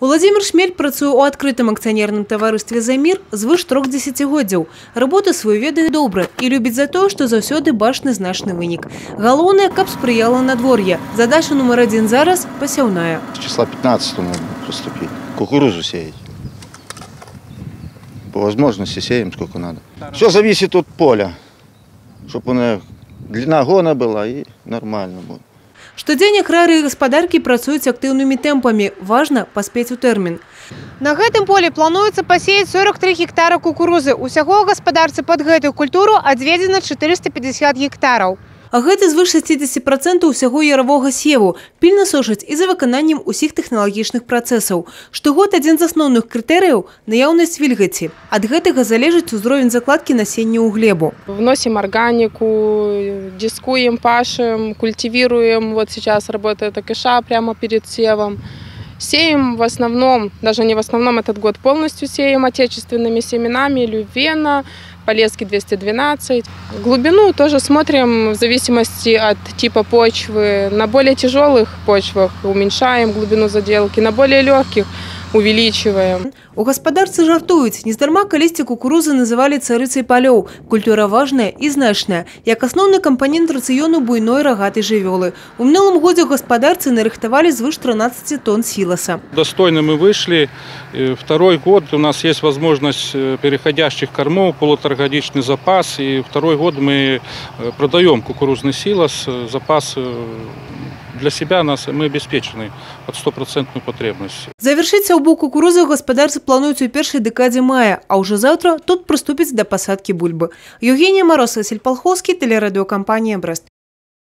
Уладзімір Шмель працуе ў адкрытым акцыянерным таварыстве «Замір» звыш 3 дзесяцігоддзяў. Работу сваю ведае добра і любіць за тое, што заўсёды бачны значны вынік. Галоўнае, каб спрыяла надвор'е. Задача нумар адзін зараз – пасяўная. С числа 15 надо приступить. Кукурузу сеять. По возможности сеем, сколько надо. Все зависит от поля. Чтобы длина гона была, и нормально будет. Штодзень аграрыі гаспадаркі працуюць актыўнымі тэмпамі. Важна паспець у тэрмін. На гэтым полі плануецца пасеяць 43 гектара кукурузы. Усяго ў гаспадарцы пад гэтую культуру адведзена 450 гектараў. А гэта звыш 60% усяго яравога севу. Пільна сочаць і за выкананнем усіх тэхналагічных працэсаў. Штогод адзін з асноўных крытэрыяў – наяўнасць вільгаці. Ад гэтага залежыць узровень закладкі насення ў глебу. Вносим органику, дискуем, пашем, культивируем. Вот сейчас работает АКШ прямо перед севом. Сеем в основном, даже не в основном, этот год полностью сеем отечественными семенами: Лювена, Полесский 212. Глубину тоже смотрим в зависимости от типа почвы. На более тяжелых почвах уменьшаем глубину заделки, на более легких увеличиваем. У гаспадарцы жартуюць: нездарма калісьці кукурузы называлі царыцай палёў. Культура важная і значная, як асноўны кампанент рацыёну буйной рагатай жывёлы. У мінулым годзе ў гаспадарцы нарыхтавалі звыш 13 тонн сіласа. Достойно мы вышли. Второй год у нас есть возможность переходящих кормов, полуторагодичный запас. И второй год мы продаем кукурузный силос. Запас для себя нас, мы обеспечены под стопроцентную потребность. Завяршыць сяўбу кукурузы ў гаспадарцы плануюць у першай дэкадзе мая, а ўжо заўтра тут прыступяць да пасадкі бульбы. Яўгенія Мароз, Васіль Палхоўскі, тэлерадыёкампанія «Брэст».